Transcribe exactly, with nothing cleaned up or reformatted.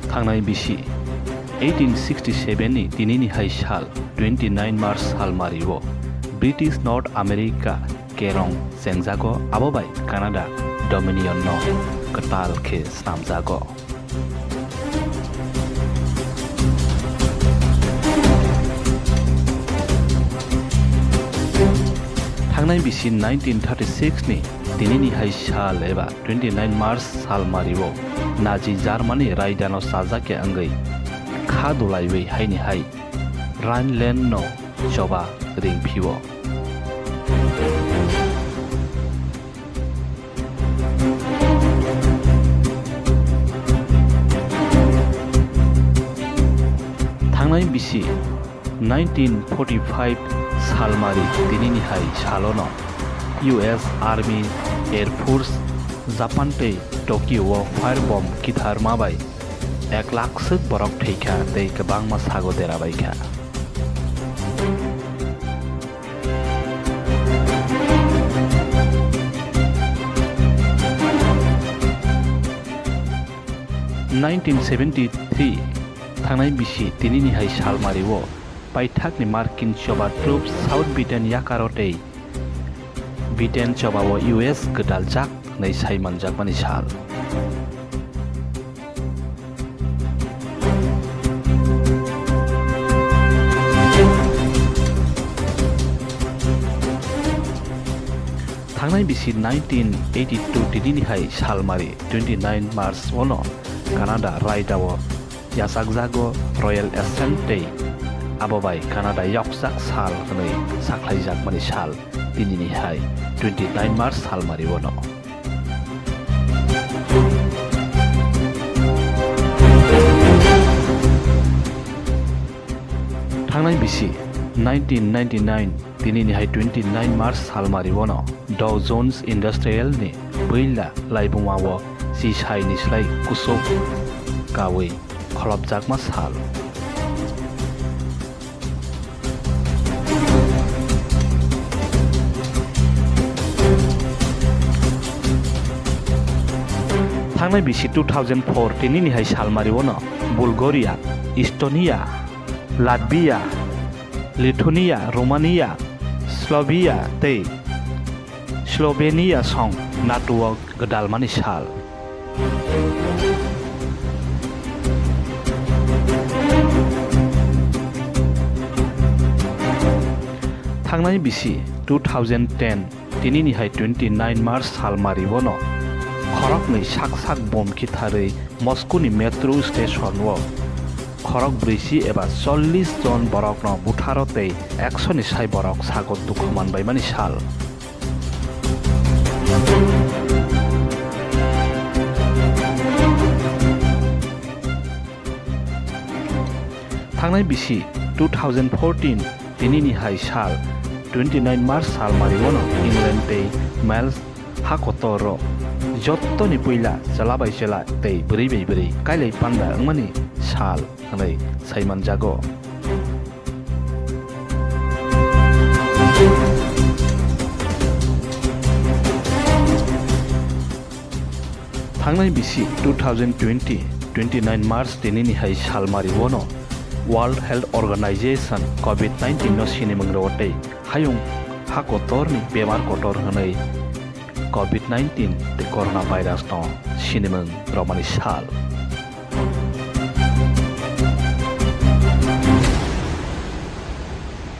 Thangnai bisi eighteen sixty-seven ni tinini hai sal twenty-nine March salmario British North America kerong chengjago, abo bai Canada Dominion no kwtal khe snamjago. Thangnai bisi nineteen thirty-six ni tinini hai sal eba twenty-nine March salmario Nazi Germany raidano chajakya wngwi kha dulaiwi haini hai Rhineland no choba ringphio. Thangnai bisi nineteen forty-five salmari tinini hai salono U S Army, Air Force, Japan tei Tokyo o fire bomb kitharma bai ek lakh swk borok thwikha tei kwbangma sago derabaikha. Nineteen seventy-three thangnai bisi tinini hai salmario paithakni Markin choba troops South Britain yakaro tei Britain chobao U S gwdaljak hwnwi saimanjakmani sal. Thangnai bisi nineteen eighty-two tinini hai salmari twenty-nine March ono Canada raidao yachakjago Royal Assent tei abo bai Canada yokjak sal hwnwi sakhlaijakmani sal tinini hai twenty-nine March salmari ono. Thangnai bisi nineteen ninety-nine tinini hai twenty-nine March salmari ono Dow Jones Industrial ni puila laibuma o chisai ni slai kusuk kawi kholopjakma sal. Thangnai bisi two thousand four tinini hai salmari ono Bulgaria, Estonia, Latvia, Lithuania, Romania, Slovenia tei Slovenia song NATO o gwdalmani sal. Thangnai bisi two thousand ten tinini hai twenty-nine March salmari ono khoroknwi sak sak bom kitharwi Moscow ni metro station o khorok brwisi eba chollish jon borokno butharo tei ekso ni sai borok sago dukhu manbaimani sal. Thangnai bisi two thousand fourteen tinini hai sal twenty-nine March salmari ono England tei Wales ha kotor o jottoni puila chwla bai chwla tei bwrwi bai bwrwi kailai panda wngmani sal hwnwi saimanjago. Thangnai bisi two thousand twenty twenty-nine March tinini hai salmari ono World Health Organization covid nineteen no sinimung rw tei hayung ha kotor ni bemar kotor hwnwi covid nineteen tei corona virus no sinimung rwmani sal.